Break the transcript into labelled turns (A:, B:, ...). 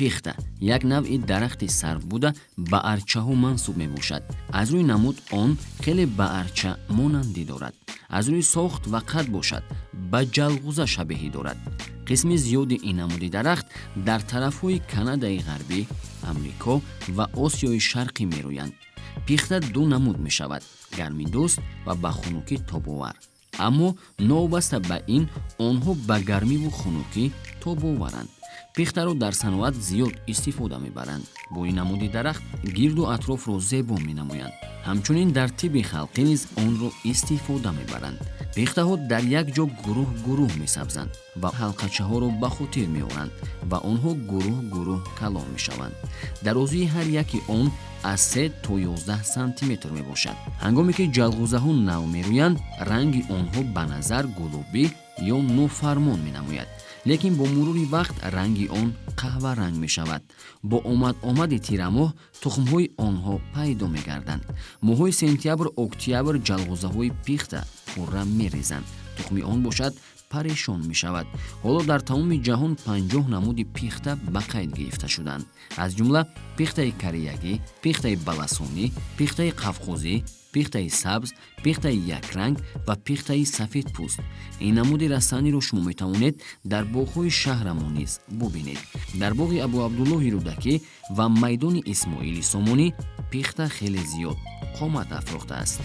A: Пихта як навъи дарахти сарв буда, ба арчаҳо мансуб мебошад. Аз рӯи намуд он хеле ба арча монандӣ дорад. Аз рӯи сохт ва қад бошад, ба ҷалғуза шабеҳӣ дорад. Қисми зиёди ин намуди дарахт дар тарафҳои Канадаи Ғарбӣ, Амрико ва Осиёи Шарқӣ мерӯянд. Пихта ду намуд мешавад: гармидӯст ва ба хунукӣ тобовар. Аммо новобаста ба ин, онҳо ба гармиву хунукӣ тобоваранд. Пихтаро дар саноат зиёд истифода мебаранд. Бо ин намуди дарахт гирду атрофро зебо менамоянд. Ҳамчунин дар тибби халқӣ низ онро истифода мебаранд. Пихтаҳо дар як ҷо гурӯҳ гурӯҳ месабзанд ва ҳалқачаҳоро ба хотир меоранд ва онҳо гурӯҳ гурӯҳ калон мешаванд. Дарозии ҳар яки он аз 3 то 11 сантиметр мебошад. Ҳангоме ки ҷалғузаҳо нав мерӯянд, ранги онҳо ба назар гулобӣ ё нофармон менамояд, лекин бо мурури вақт ранги он қаҳваранг мешавад. Бо омад-омади тирамоҳ тухмҳои онҳо пайдо мегарданд. Моҳҳои сентябр, октябр ҷалғузаҳои пихта пурра мерезанд. Тухми он бошад, парешон мешавад. Ҳоло дар тамоми ҷаҳон 50 намуди пихта ба қайд гирифта шуданд, аз ҷумла пихтаи кореягӣ, пихтаи баласонӣ, пихтаи қавқозӣ, пихтаи сабз, пихтаи якранг ва пихтаи сафедпӯст. Ин намуди растаниро шумо метавонед дар боғҳои шаҳрамон низ бубинед. Дар боғи Абуабдуллоҳи Рӯдакӣ ва майдони Исмоили Сомонӣ пихта хеле зиёд қомат афрохтааст.